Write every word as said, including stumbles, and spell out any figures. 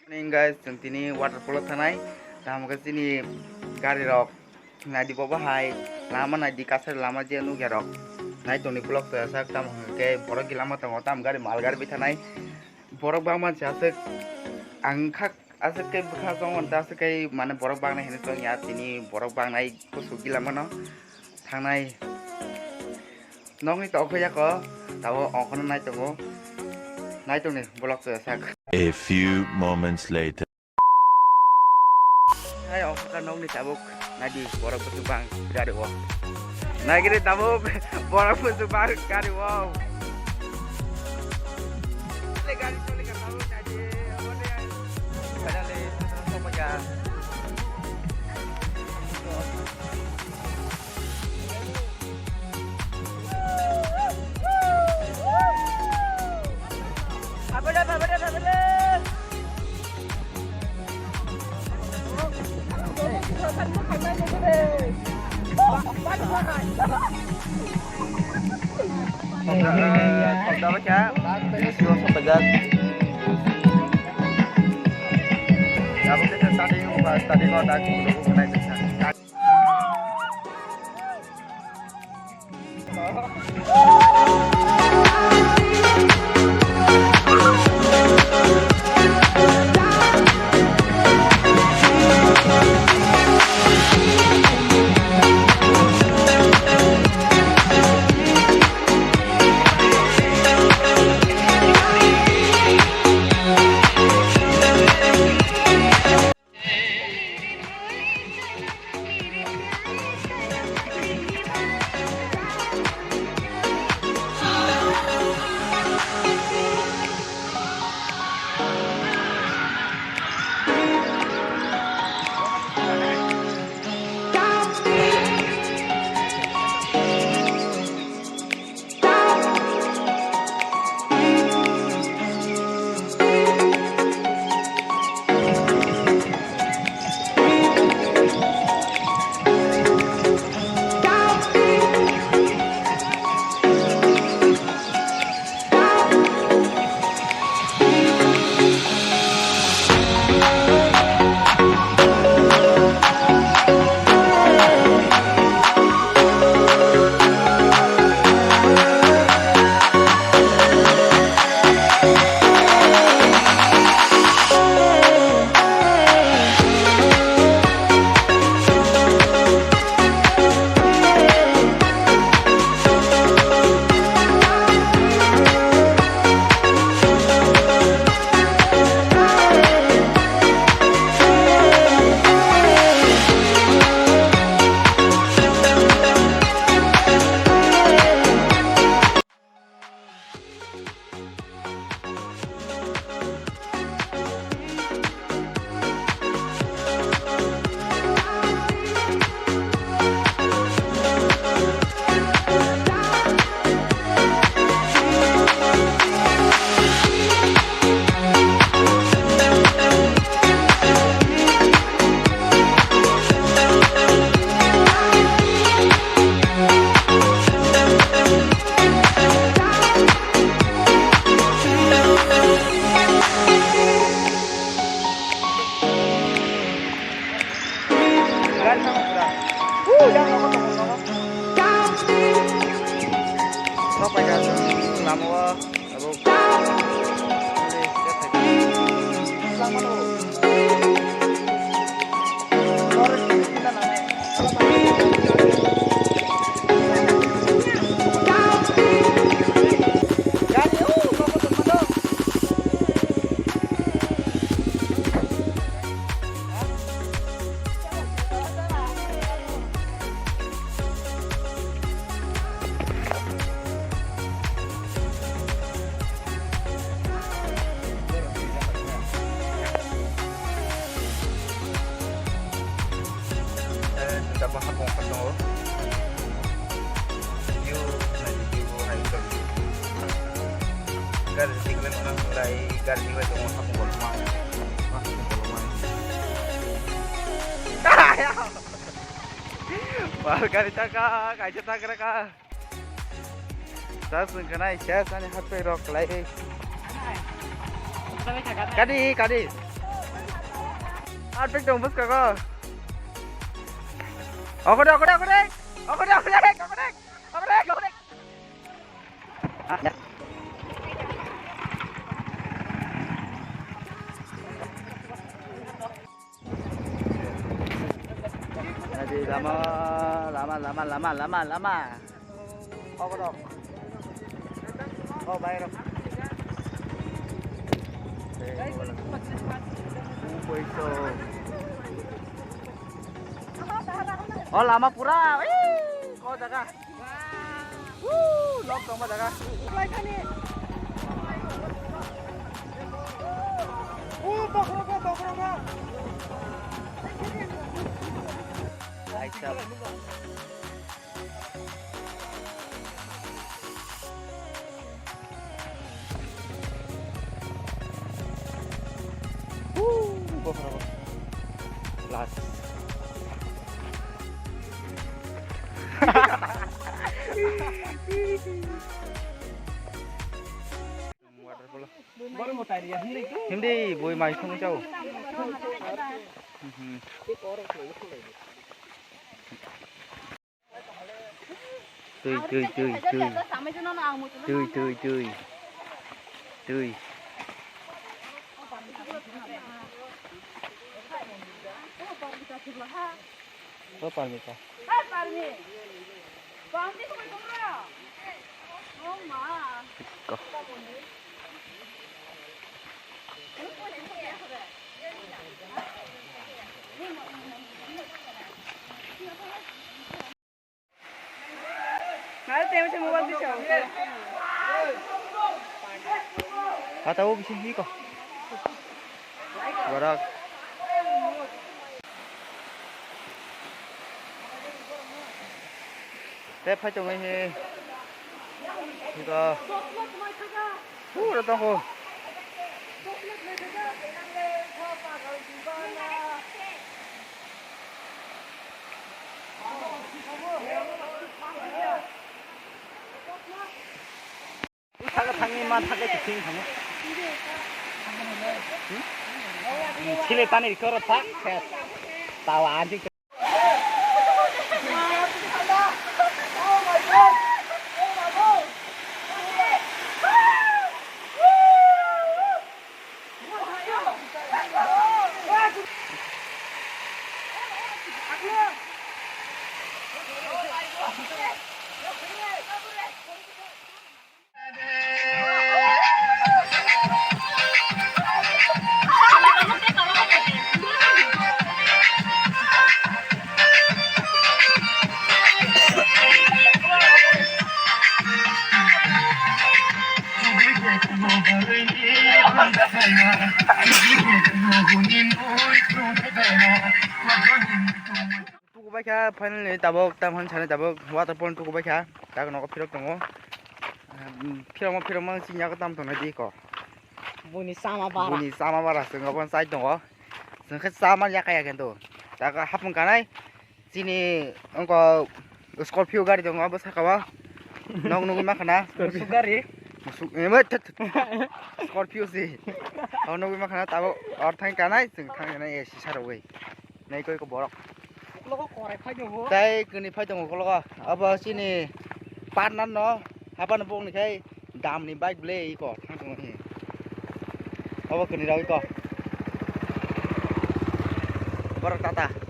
Morning guys, chwng tini waterfall o thanai. Tamo khe chini gari rok naidi, bo bahai lama naidi, kasari lama je nukya rok. Nai tongni vlog to sak, tamo hwnkhe borok gila ma tongo, tamo gari mal gari bai thanai. Borok bangma se aswk ang khak aswk khe bwkha chong manta, aswk khe mane borok bangnai hinwi chong ya, tini borok bangnai kusu gila mano thangnai. Nokni to okhorya ko, tabo okhorno nai tongo. Nai tongni vlog to sak. A few moments later. Hai okhorka nokni tabuk, naidi borok busu bang gari o. Naigiri tabuk borok busu bang gari o. Chole gari, chole gari, tabuk naidi, abone. Finally, sokphaikha. Tabuk khe starting, starting o dak. Juta bo hapung kha tongo. View nai, view bo hai tongo. Gari tiklai mana lai, gari tiklai tongo, hapung bolma. Hapung bolma. Bal gari taka, kaisa taka raka. Das wngkha nai, ses ani hapei rok lai. Kadi, kadi. Arpik dong bwskango. Okore, okore, okore. Okore, okore, okore. Okore, okore. Lama, lama, lama, lama, lama, lama. Oh, kodok. Oh, bayar. Oh, lama pura. Ih, kok jaga. Woo, lok tongma jaga. Woo, bokhorogo, bokhorogo. Aisa. Woo, bokhorogo. Last. Hindi, bui mai thung chau. Mhm. Tui, tui, tui, tui. Tui, tui, tui. Tui. O Parmita. Ko. Ngal temo se mobile bisa. Kata o bisi hi ko. Barak. Te phai tongwi hi. Hi ko. Pura tongkho. Thago thangwi ma thago se thing thango. Hmm? Sile tani koro thak, ses. Tawa anjing. Tuku bai kha finally tabok, tam han sani tabok waterfall tuku bai kha. Tak nogo phirok tongo. Phirokma phirokma chini yago tam tongnai di ko. Buini chama bara. Buini chama bara, chwng obo chai tongo. Chwng khe chama yaka ya khe to. Tak hapung kanai. Chini ongko Scorpio gari tongo abo saka o. Nok nugwi mankha na. Scorpio gari? Musuk, eh, mat, tat, tat. Scorpio si. Abo nugwi mankha na tabok or thang kanai, chwng thang kanai A C sarogwi. Nai koi ko borok. Logo korai phai tongo. Tai kwnwi phai tongo kologo. Abo chini partner no hapan bongni khai damni bike ble iko thang tongo hi. Abo kwnwi rok iko. Borok tata.